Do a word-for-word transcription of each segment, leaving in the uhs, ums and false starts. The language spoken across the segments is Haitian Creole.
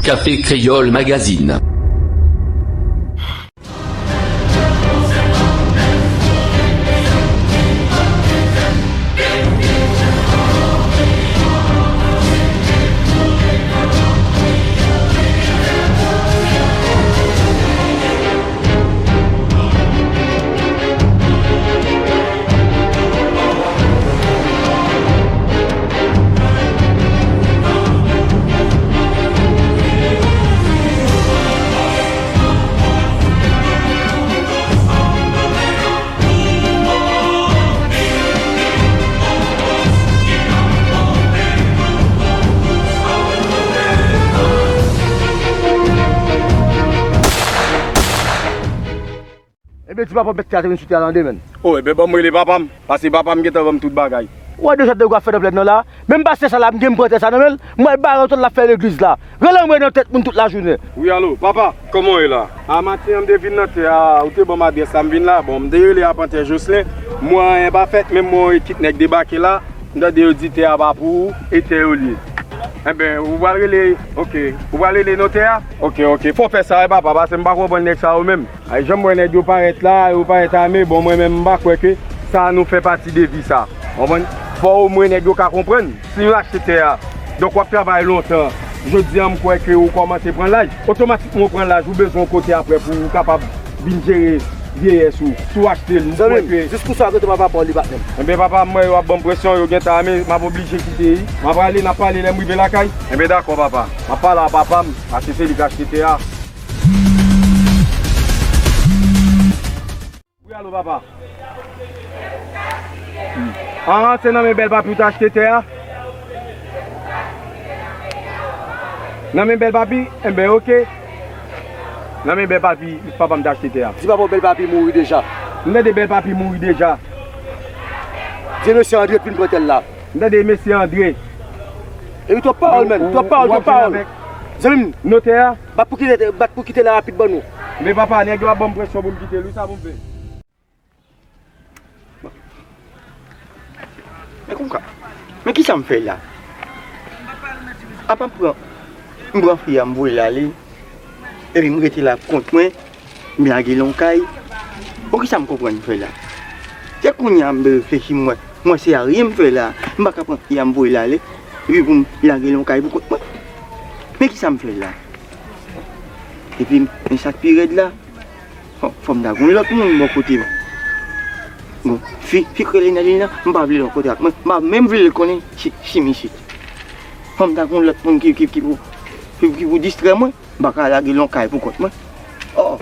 Café Créole Magazine. Ebyen, di papa w mèt tè a te vin sou tè a nan demen. O, ebyen, ban m rele papa m, paske papa m gentan ban m tout bagay. Ou wè de jan nèg yo ap fè nan plèn nan la? Menm pastè sa la, m gen m pran tè sa nan men l, m wè l bare yon tòl l ap fè legliz la. Rele anmwe nan tèt moun tout lajounen. Wi, alo, papa, kòman w ye la? A, maten an, m te vin nan tè a, ou te ban m adrès la, m vin la. Bon, m te rele apantè Jocelyn. M wè anyen pa fèt, menm m wè yon ekip nèg debake la. M tande yo di tè a pa pou ou, e tè yo l ye. Enben, ou pral rele, oke, ou pral rele notè a? Oke, oke, fò w fè sa, wi, papa, paske m pa konprann nèg sa yo menm. Ay, jan m wè nèg yo parèt la, yo parèt ame, bon, mwen menm, m pa kwè ke sa nou fè pati de vi sa. Konprann? Fò omwen nèg yo ka konprann. Si yo achte tè a, donk w ap travay lontan. Jodi a, m kwè ke ou kòmanse pran laj. Otomatikman, ou pran laj, ou bezwen yon kote apre pou ou kapab vin jere vyeyès ou. Si w achte l, m kwè ke... Zanmi m, diskou sa a kote papa pa w li pa t menm. Enben, papa m, mwen, yo ap ban m presyon, yo gentan ame, m ap oblije kite, wi. M ap ale, n ap pale lè m rive lakay. Enben, dakò, papa. M ap pale a papa m, paske se li k achte tè a. Wi, alo, papa. An, se nan men bèl papi w te achte tè a? Nan men bèl papi? Enben, oke. Nan men bèl papi, papa m te achte tè a. Di papa w bèl papi mouri deja. M tande bèl papi mouri deja. Di mesye André vin pran tè l la. M tande mesye André. Epi twòp pawòl, menn. Twòp pawòl, twòp pawòl. Zanmi m, notè a? Bat pou kite, bat pou kite la rapid ban nou. Men papa, nèg yo ap ban m presyon pou m kite l, wi, sa pou m fè? Men konsa, men kisa m fè la? Apa m pran, m pran fi a, m voye l ale, epi m rete la kont mwen, m lage l yon kay. Bon, kisa m konprann m fè la? Se kounye a m reflechi, m wè, m wè se aryen m fè la. M pa ka pran fi a, m voye l ale, epi pou m lage l yon kay pou kont mwen. Men kisa m fè la? Epi, men sa k pi rèd la, fò, fò m ta gen yon lòt moun bò kote m. Bon, fi, fi k rele Nèlina, m pa vle l bò kote ak mwen. M pa menm vle l konnen si, si m isit. Fò m ta gen yon lòt moun ki, ki, ki pou, ki, ki pou distrè mwen. M pa ka lage l yon kay pou kont mwen. Oh!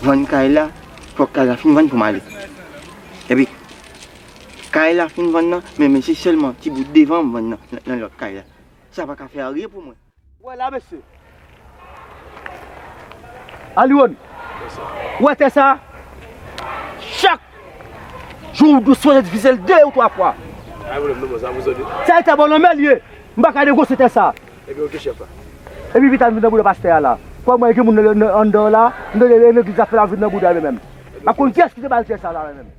Vann kay la, fòk kay la fin vann pou m ale. Epi, kay la fin vann nan, men, men se sèlman ti bout devan m vann nan, nan, nan lòt kay la. Sa pa ka fè anyen pou mwen. Wè la, mesye. Aliwon, ou wè tè sa? Chak jou ou sipoze divize l de ou twa fwa. Ay, pwoblèm, non, sa pou zòde. Sa e tè bò nan men l ye. M pa ka negosye tè sa. Ebyen, oke, chèf la. Epi pita m vin nan bouda pastè a la. Kwè mwen, gen moun nan, nan, anndan la, m tande legliz ap fè la vin nan bouda yo menm. M ap konn kiyès ki te ba l tè sa la menm.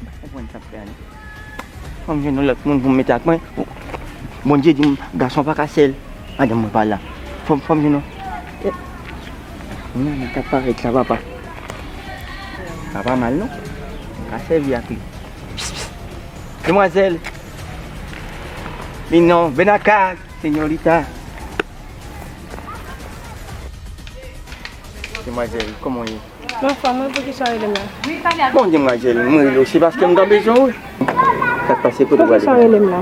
M pa konprann sa k fè a non. Fò m jwenn yon lòt moun pou m mete ak mwen. Bondye di m, gason pa ka sèl, madanm mwen pa la. Fò m, fò m jwenn yon. Eh. Yon nèg ap parèt la, papa. Sa pa mal non. M ka sèvi ak li. Psst, psst. Demwazèl. Mi non, ven acá, señorita. Demwazèl, kòman w ye? Mwen anfòm, wi, poukisa w rele m la? Bon, demwazèl, mwen rele w, se paske m gen bezwen w. Sa k pase, kote w prale? Poukisa w rele m la?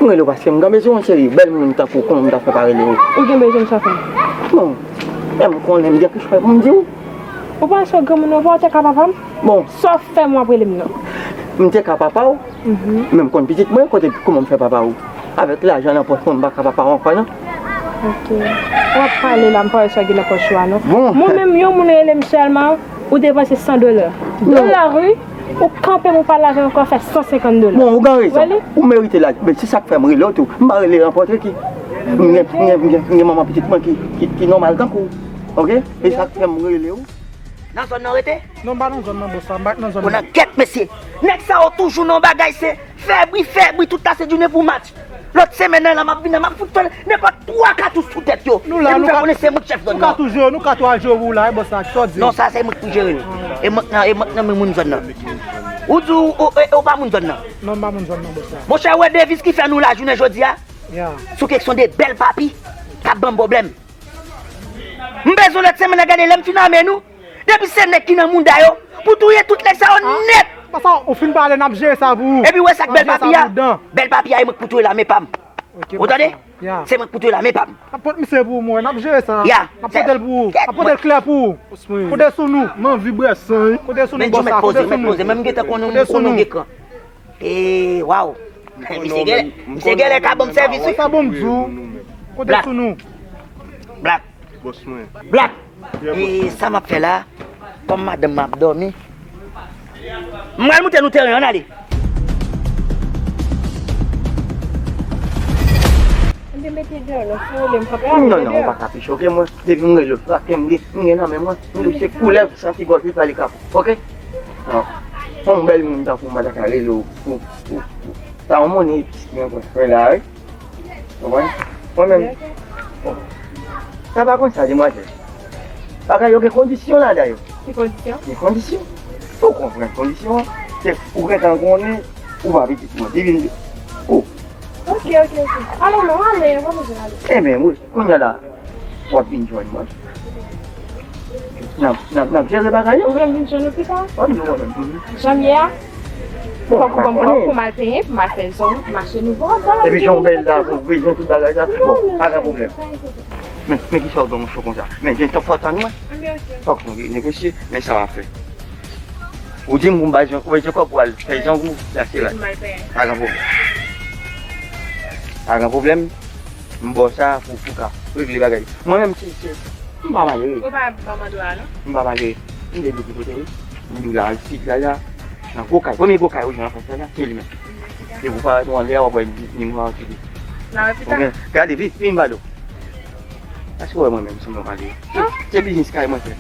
Mwen rele w paske m gen bezwen w, cheri. Bèl moun tankou w, kòman m ta fè pa rele w? Ou gen bezwen m sa fè? Bon, men m konnen m gen kèk chwa pou m di w. Ou panse w granmoun, ou pa w te ka papa m? Bon. Sa w fè m w ap rele m non? M te ka papa w, mhm, men m konn pitit mwen, kote, kòman m fè papa w? Avèk lajan nan pòch mwen, m pa ka papa w ankò non. Ok. W ap pale la, m pa wè sa gen nan pòch ou a non. Bon. Mwen menm, yon moun rele m sèlman, ou depanse san dola. Non. Nan lari, ou kanpe m, ou pale avè m ankò, fè san senkant dola. Bon, ou gen rezon. Ou wè li? Ou merite l, men se sa k fè m rele w tou. M pa rele nenpòt ki. M gen, m gen, m gen, m gen manman pitit mwen ki, ki, ki nòmal tankou w. Oke? E sa k fè m rele w. Nan zòn nan rete? Non, m pa nan zòn nan, bòs la. M pa nan zòn nan. Ou nan gèt, mesye. Nèg sa yo toujou nan bagay, se fè bri, fè bri, tout la se jounen pou match. Lòt semèn nan, la, m ap vin la, m ap fout fè nenpòt twa katous sou tèt yo. Nou la, epi nou fè konnen se mwen k chèf zòn nan. Nou ka tou jere, nou ka tou al jere pou ou la, e bòs la, sa w di? Non, sa se mwen k pou jere l. E mwen k nan, e mwen k nan men moun zòn nan. Ou di ou, ou, e, ou pa moun zòn nan? Non, m pa moun zòn nan, bòs la. Monchè, ou wè deviz ki fè nou la jounen jodi a? Ya. Sou keksyon de bèl papi k ap ban m pwoblèm. M bezwen lòt semèn nan gade lè m fin ame nou. Depi se nèg ki nan mouda yo, pou touye tout nèg sa yo nèt. Pasa, ou fin pale, n ap jere sa pou ou. Epi w wè sa k bèl papi a? Bèl papi a, e mwen k pou touye l a men pa m. Ou tande? Ya. Se mwen k pou touye l a men pa m. N ap pot misye pou ou, mwen. N ap jere sa. Ya. N ap pote l pou ou. N ap pote l klè pou ou. Kote sou nou? M anvi bwè san, wi. Kote sou nou, bòs la? Kote sou nou? Men m gentan konnen nou gen kran. E, waw. Misye genlè, misye genlè ka ban m sèvis, wi. Sa bon m di w. Kote sou nou? Black. Bòs mwen. Black. E sa m ap fè la, kòm madanm mwen ap dòmi, m pral montre nou teren an, ale. Mete deyò non, si w rele m, m p ap rele deyò. Non, non, ou pa ka pi choke mwen. Depi m rele w, frake m gen, m gen nan men mwen. M se koulèv, santi gòj li pale kapon. Oke? Non. Yon bèl moun tankou mwen ta ka rele w pou, pou, pou. Sa yon moun epis ki mwen konn fè la, wi. Konprann? Mwen menm. Bon. Sa pa konsa, demwazèl. Bagay yo gen kondisyon ladan yo. Ki kondisyon? Gen kondisyon. Ou konprann kondisyon an? Se ou gentan konnen, ou pa pitit mwen. Li vin, oh. Ok, ok, ok. Alò, non, ale, pa bezwen ale. Ebyen, wi, kounye a la, w ap vin jwenn mwen. N ap, n ap, n ap jere bagay yo. Ou vle m vin jwenn ou pita? Oh, non, non, non. Jan m ye a? Bon, fòk ou ban m kòb pou m al penyen, pou m al fè zòn, pou m achte nouvo zòn. Epi jan w bèl la, pou bezwen tout bagay sa. Bon, pa gen pwoblèm. Men, men kisa w gen yon cho konsa? Men, jen tan fò tann mwen. Fòk nou negosye, men sa w ap fè. Ou di m pou m bay jan, ou bezwen kòb pou al fè jan pou, sa se la. Pa gen pwoblèm. Pa gen pwoblèm. M ba w sa pou, pou ka regle bagay. Mwen menm, se, se, m pa malere. Ou pa, pa mande w a, non? M pa malere. M te di w ki kote, wi. M di w la, isit la, la. Nan gwo kay. Premye gwo kay, wi, jan fè sa la, se li menm. Depi w parèt ou anlè a, w ap wè ni mwa antre li. N a wè pita. Oubyen, gade, vin, vin m pale w. Èske w wè mwen menm, sanble yon malere? Se, se biznis kay mwen fè.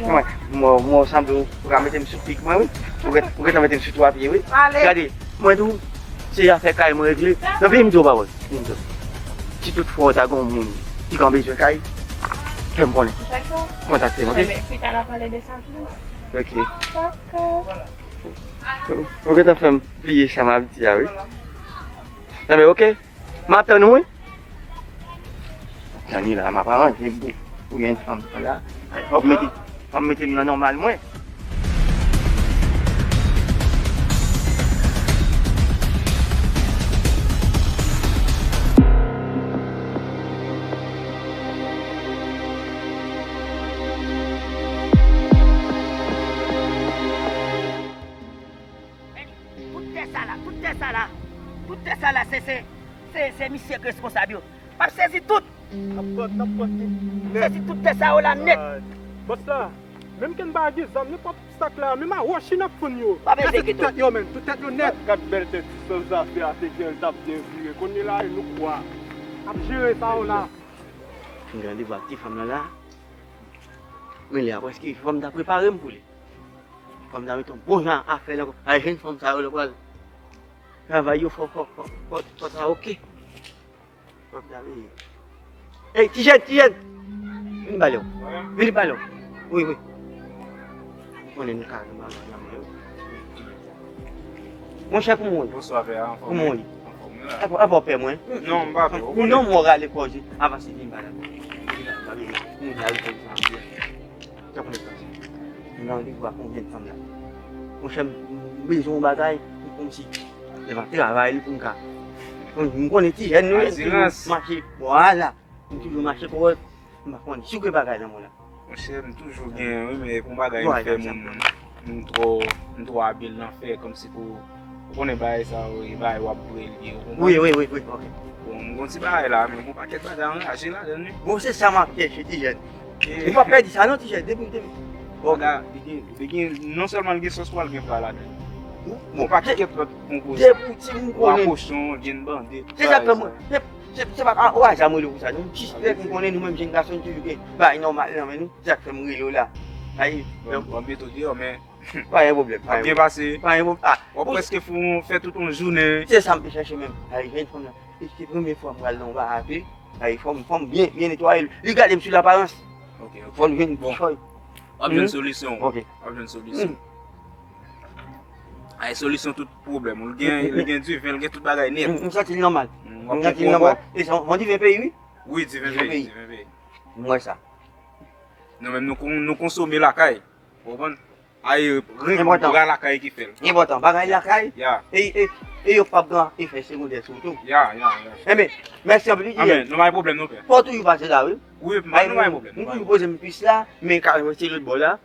Mwen, mwen, mwen sanble ou, ou ka mete m sou pik mwen, wi. Ou gen, ou gentan mete m sou twa pye, wi. Gade, mwen tou, se afè kay mwen regle. Non, vin m di w pawòl. Vin m di w. Si tout fwa w ta gen yon moun ki gen bezwen kay, fè m konnen. Kontakte m, oke? Pita n a pale de sa plis. Oke. Ou gentan fè m bliye sa m ap di a, wi. Enben, oke. M ap tann ou, wi. Tann li la, m ap aranje pou, pou gen fanm sa la. Fò m mete, fò m mete m nan nòmal mwen. Tout tè sa la, tout tè sa la, tout tè sa la, se, se, se, se misye k responsab yo. M ap sezi tout. N ap pran, n ap pran tout nèt. Sezi tout tè sa yo la nèt. Bòs la, menm ke n pa gen zam, nenpòt obstak la, menm a wòch n ap fann yo. Pa bezwen enkyete w. Tout tèt yo, menm, tout tèt yo nèt. Gad, gad bèl tèt ti sanzafè a, te gen l t ap byen vire. Kounye la, e nou kwa. N ap jere sa yo la. M gen randevou ak ti fanm nan la. Men lè a prèske, fò m ta prepare m pou li. Fò m ta mete yon bon jan afè nan kò. Ay, jèn fanm sa yo, lè pral travay yo, fò, fò, fò, fò, fò sa oke. Fò m ta veye. Ey, ti jèn, ti jèn! Vin pale w. Vin pale w. Wi, wi. Ou konnen nou ka gen bagay nan men yo. Monchè, kòman w ye? Bonswa, pè a, anfòm. Kòman w ye? Anfòm, wi la. Apa, apa w pè mwen? Non, m pa pè w, ou konnen. Non, mwen rale kòje. Avanse, vin pale. Vin pale, moun la, wi, kòm sa. Sa konnen sa. M nan randevou ak yon jèn fanm la. Monchè, m bezwen yon bagay, m kòmsi, se pa travay li pou m ka. M konnen ti jèn nou ye, m toujou mache, vwala. M toujou mache kòrèk, m pa konnen. Si w gen bagay nan men w la. Monchè, m toujou gen, wi, men pou bagay m fè moun, m twò, m twò abil nan fè, kòmsi pou, ou konnen bagay sa yo, e bagay w ap vre l ye, ou konprann? Wi, wi, wi, wi, ok. Bon, m gon ti bagay la, men gon pakèt bagay anraje ladann, wi. Bon, se sa m ap chèche, ti jèn. Ou pa pèdi sa non, ti jèn, depi w te... Bon, la, li gen, li gen, non sèlman li gen sòs pwa, li gen pwa ladann. Bon, pakèt lòt konpoze. Depi w ti moun konnen. Pwa kochon, vyann bande. Se sa k fè mwen. Se, se pa a, o aza m rele w pou sa, non. Jis lè m konnen nou menm jèn gason, nou toujou gen bagay nòmal nan men nou, se sa k fè m rele w la. Sa ye, bon, bon, m mete w deyò, men pa gen pwoblèm, pa gen pwoblèm. Pa gen pwoblèm. W ap prèske fè tout yon jounen. Se sa m te chèche menm. Sa ye, jèn fanm nan. E se premye fwa m pral nan yon bagay ap li. Sa ye, fò m, fò m byen, byen netwaye l. Li gade m sou laparans. Ok, ok. Fò n jwenn ti choy. W ap jwenn solisyon. Ok. W ap jwenn solisyon. Ay, solisyon tout pwoblèm. Ou gen, li gen diven, li gen tout bagay nèt. M, m santi l nòmal. M santi l nòmal. E se yon, yon diven peyi, wi. Wi, diven peyi, diven peyi. M wè sa. Nou menm, nou kon-, nou konsome lakay. Ou konprann? Ay, renk bra lakay ki fè l. Enpòtan, bagay lakay. Ya. E, e, e yo p ap gen efè segondè sou ou tou. Ya, ya, ya. Enben, mèsi anpil, wi. Anben, nou pa gen pwoblèm, non, frè. Fò w toujou pase la, wi. Wi, nou pa gen pwoblèm. Nou toujou poze m pis la, men ka se lòt bò la.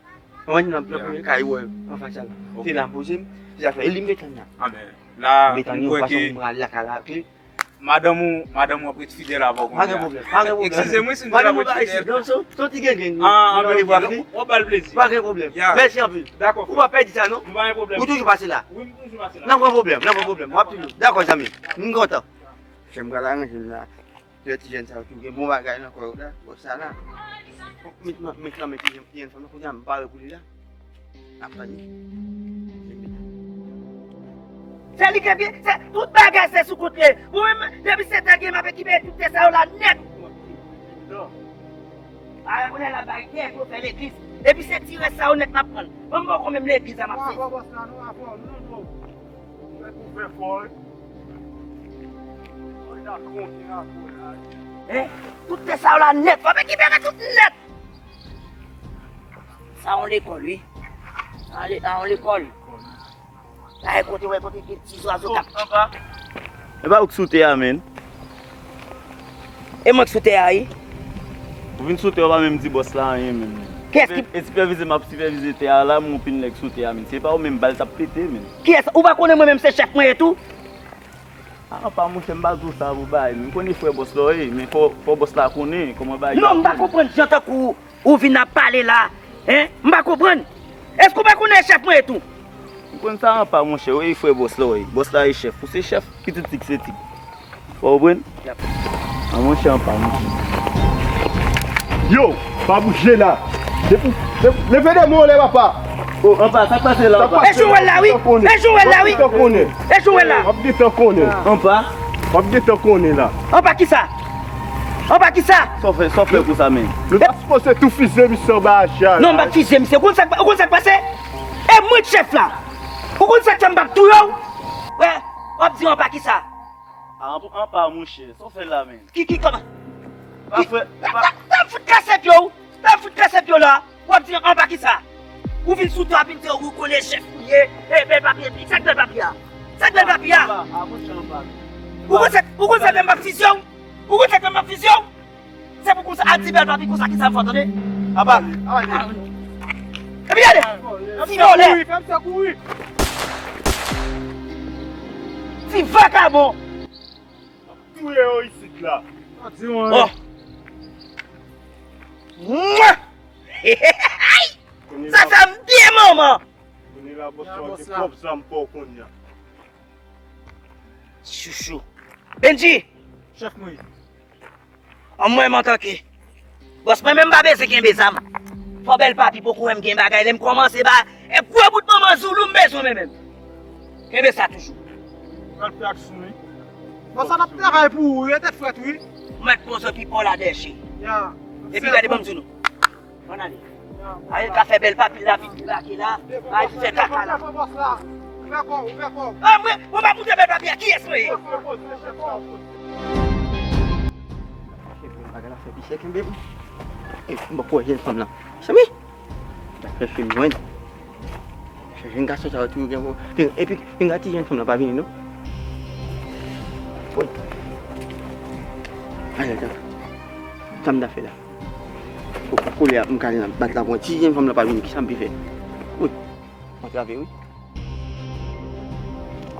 Mwen nan premye kay wè anfas la. Se la m poze m. Se sa fè li m gentan la. Anben, la m kwè ke madanm ou, madanm ou ap ret fidèl avè w kounye a. Pa gen pwoblèm, pa gen pwoblèm. Eskize mwen si m di l ap ret fidèl. Son ti gengen. Ah, anben, w ap ba l plezi. Pa gen pwoblèm. Mèsi anpil. Dakò. Ou pa pèdi sa, non? Nou pa gen pwoblèm. Ou toujou pase la. Wi, m toujou pase la. Nan pran pwoblèm, nan pran pwoblèm. W ap toujou. Dakò, zanmi. M kontan. Chè m pral aranje m la. Lè ti jèn sa yo tou gen bon bagay nan kò yo la, bò sa la. Met, met lanmen ti jèn, ti jèn fanm nan, kounye a m pare pou li la. N ap tande. Se li k ap gen, se, tout bagay se sou kont li. Mwen menm, depi sèt è gen, m ap ekipe tout tè sa yo la nèt. Parèy kounye a la bay tè pou fè legliz. Depi se ti rès sa yo nèt m ap pran. Mwen m poko menm legliz la m ap sezi. Hein? Tout tè sa yo la nèt. Fò m ekipere tout nèt. Sa yon lekòl, wi. Sa yon le-, sa yon lekòl. Sa e kote, wè, kote gen ti zwazo k ap. E pa ou k sou tè a, menn. E mwen k sou tè a, wi. Ou vin sou tè, ou pa menm di bòs la anyen, menn. Kiyès ki... E sipèvize m ap sipèvize tè a la, m wè yon pil nèg sou tè a, menn. Se pa ou menm bal t ap pete, menn. Kiyès? Ou pa konnen mwen menm se chèf mwen ye tou? Ah, pa monchè, m pa di w sa pou bay. M konnen frè bòs la w ye, men fò, fò bòs la konnen kòman bagay yo ap... Non, m pa konprann jan tankou ou vin ap pale la. Hein? M pa konprann. Èske ou pa konnen chèf mwen ye tou? M konn sa anpa, monchè, w ye frè bòs la w ye. Bòs la ye chèf. Ou se chèf, pitit li k se ti. Ou konprann? A monchè anpa, monchè. Yo, pa bouje la. Depi, depi, leve de men w lè papa. O, anpa, sa k pase la, anpa? E jan w wè l la, wi. E jan w wè l la, wi. W ap gentan konnen. E jan w wè l la. W ap gentan konnen. Anpa? W ap gentan konnen la. Anpa kisa? Anpa kisa? Sa w fè, sa w fè konsa, menn? Nou ta sipoze tou fize misye anba acha la. Non, m p ap fize misye. Ou konn sa k, ou konn sa k pase? E mwen k chèf la. Ou konn sa k fè m p ap touye w? Wè, w ap di anpa kisa? A, anpa, monchè, sa w fè la, menn? Ki, ki, kòman? Pa fè, pa... T ap fout kase pye w, t ap fout kase pye w la. W ap di anba kisa? Ou vin sou tè a vin di w ou konnen chèf ou ye, e bèl papye, sa k bèl papye a? Sa k bèl papye a? Anba, a, monchè, anba. Ou konn sa, ou konn sa k fè m p ap fize w? Ou konn sa k fè m p ap fize w? Se pou konsa, a di bèl papi konsa ki sa m fè w tande? Apa. Epi gade! Ti vòlè! Ti vakabon! Touye yo isit la. Oh! Mwa! Sa fè m byen manman! Kounye la, bòs la, se pwòp zam pa w kounye a. Chouchou. Bendji! Chèf mwen. An mwen, antanke bòs, mwen menm m pa bezwen kenbe zam. Fò bèl papi poko wè m gen bagay, lè m kòmanse ba e gwo bout manman zoulou m bezwen mwen menm. Kenbe sa toujou. Pral fè aksyon, wi. Bòs, sa n ap travay pou ou, wi, tèt frèt, wi. Mèt poze pipo la dèche. Ya. Epi gade, ban m di nou. Ann ale. Ale l ka fè bèl papi l la vin debake la. Al fè kaka la. Ah, mwen, mwen pa moute bèl papi a, kiyès mwen ye? Bagay la fè misye kenbe m. E, m poko wè jèn fanm nan. Mezanmi. Fè film jwenn. Jèn gason sa yo toujou gen bon. Epi, pinga ti jèn fanm nan pa vini, non. Woy. Ale, ale. Sa m ta fè la? Kou, koulye a, m ka bat la pou ti jèn fanm nan pa vini, kisa m pi fè? Woy. Antrave, wi.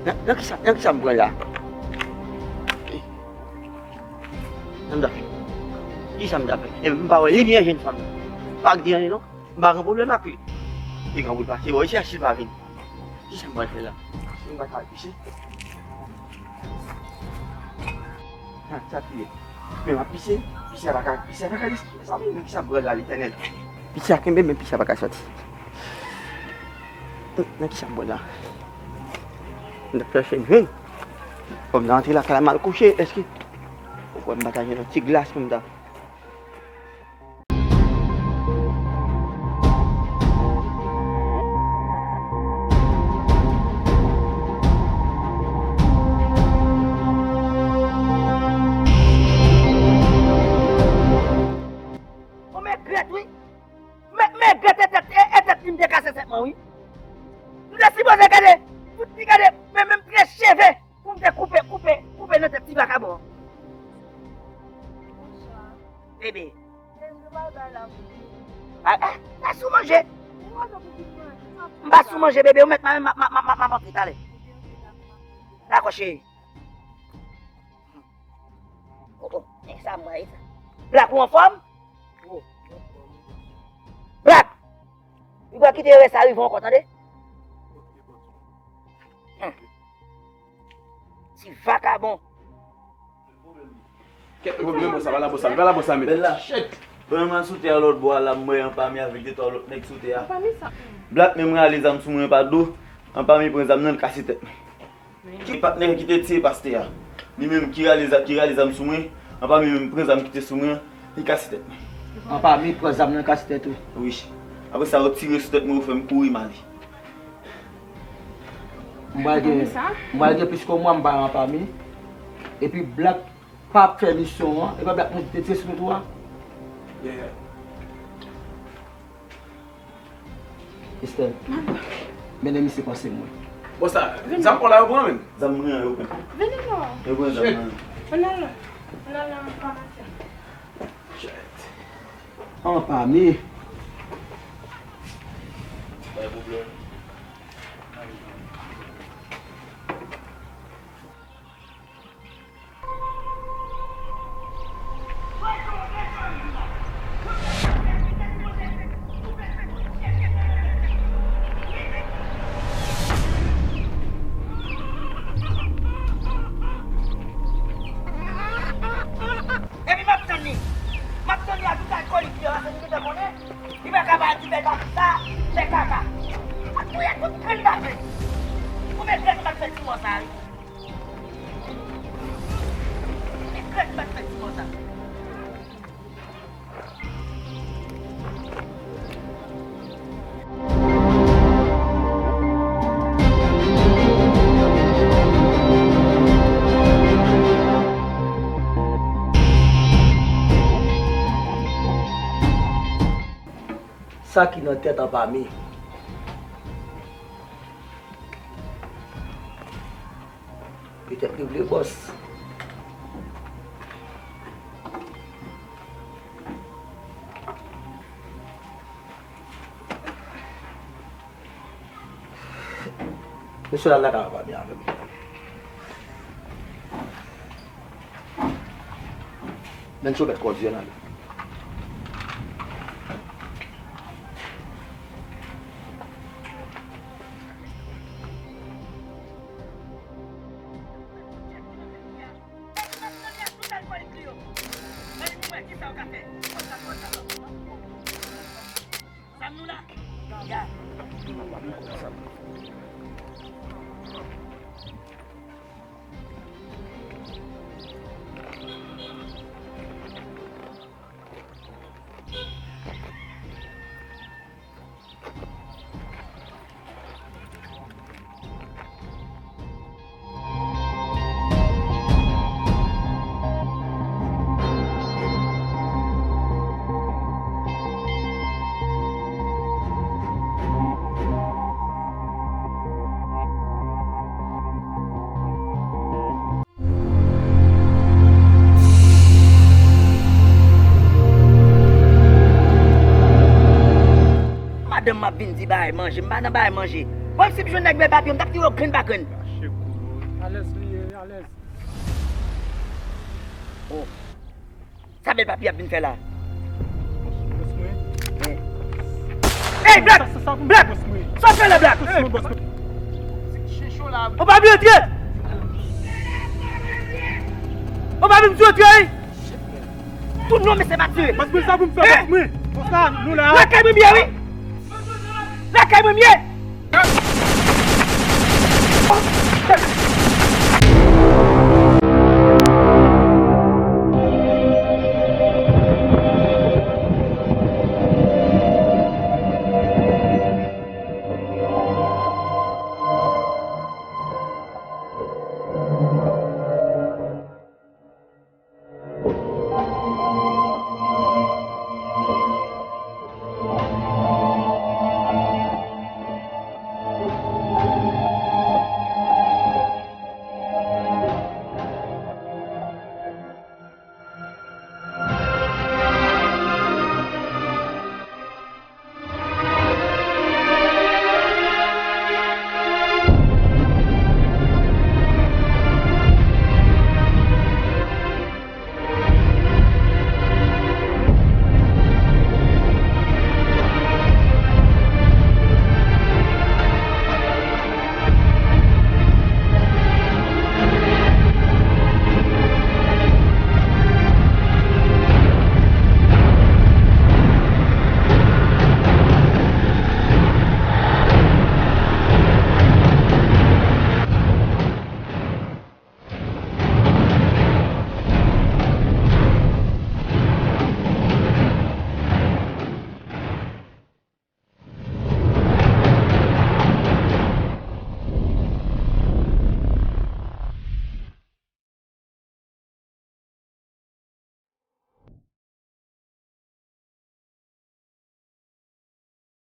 Nan, nan kisa, nan kisa m pran la? Sa m ta fè? Kisa m ta fè? E m pa wè limyè jèn fanm nan. Pa di anyen, non. M pa gen pwoblèm ak li. Li gen pou l pase bò isi a si l pa vin. Kisa m pral fè la? Si m pa t al pise. Sa, sa ki ye? Men m ap pise, pise a pa ka, pise a pa ka desann, mezanmi, men kisa m pral la, Letènèl? Pise a kenbe, men pise a pa ka soti. Nan kisa m pral la? M t ap chèche m jwenn. Fò m ta antre lakay la, m al kouche, èske ou kwè m pa ta jwenn yon ti glas pou m ta Ou megrèt, wi. Me-, megrèt e tèt, e, e tèt li m te kase sètman, wi. M te sipoze gade, fout li gade, men menm trè cheve. Pou m te koupe, koupe, koupe nan tèt ti vakabon. Bebe. A, a, pa sou manje. M pa sou manje, bebe, ou mèt ma, ma, ma, ma, ma, ma, ma, talè. Dakò, cheri. Oh, oh, nèg sa, mwen, sa. Black, ou anfòm? Black! Li pral kite rès sa rive ankò, tande? Ti vakabon. Kèt pwoblèm sa, pa la bosa, pa la bosa, men. Bèl la. Shit. Bon, mwen sou tè a lòt bò a la, m wè Anpami avèk de twa lòt nèg sou tè a. Anpami sa. Black menm rale zam sou mwen pa do. Anpami pran zam nan, l kase tèt mwen. Ki patnè ki te tiye pastè a? Li menm ki rale za-, ki rale zam sou mwen, Anpami menm pran zam ki te sou mwen, li kase tèt mwen. Anpami pran zam nan, kase tèt ou? Wi. Apre sa, yo tire sou tèt mwen, yo fè m kouri, m ale. M pral gen, m pral gen plis ke mwa, m pa Anpami. Epi Black pa ap fè misyon an, e pa Black moun ki te tire sou nou tou a? Yeah. Esther, mennen misye pase mwen. Bon, sa, zam pa w la yo pran menm? Zam mwen an yo pran. Vini non. Yo pran zam nan. Ann al la. Ann al la, ann al la. Shit. Anpami. Bay pwoblèm. Epi m ap tann li. M ap tann li ak tout alkòlik li yo, paske m gentan konnen li pa ka bay ti bèl bagay sa, fè kaka. M ap touye tout grenn bagay. Ou mèt rete m ap fè ti mò sa, wi. Regrèt m pa t fè ti mò sa. Sa ki nan tèt Anpami. Petèt li vle bòs. Mesye la lakay Anpami avè m. Menn sou mèt kondwi an ale. Sa m nou la? Ya. Madanm m ap vin di bagay manje, m pa nan bagay manje. Bon, si m jwenn nèg bèl papye, m t ap tire yo grenn pa grenn. Kache koulou. Alèz li ye, alèz. Oh. Sa bèl papye ap vin fè la? Bòs, bòs mwen. Hey, Black! Sa, sa, sa, Black! Bòs mwen. Sa w fè la, Black? Bòs mwen, bòs mwen. Ou pa vle antre? Ou pa vin di yo tire, wi. Tout non, mesye, pa tire. Mas mwen sa pou m fè, mas mwen. Konsa, nou la. Lakay mwen m ye, wi. Lakay mwen m ye.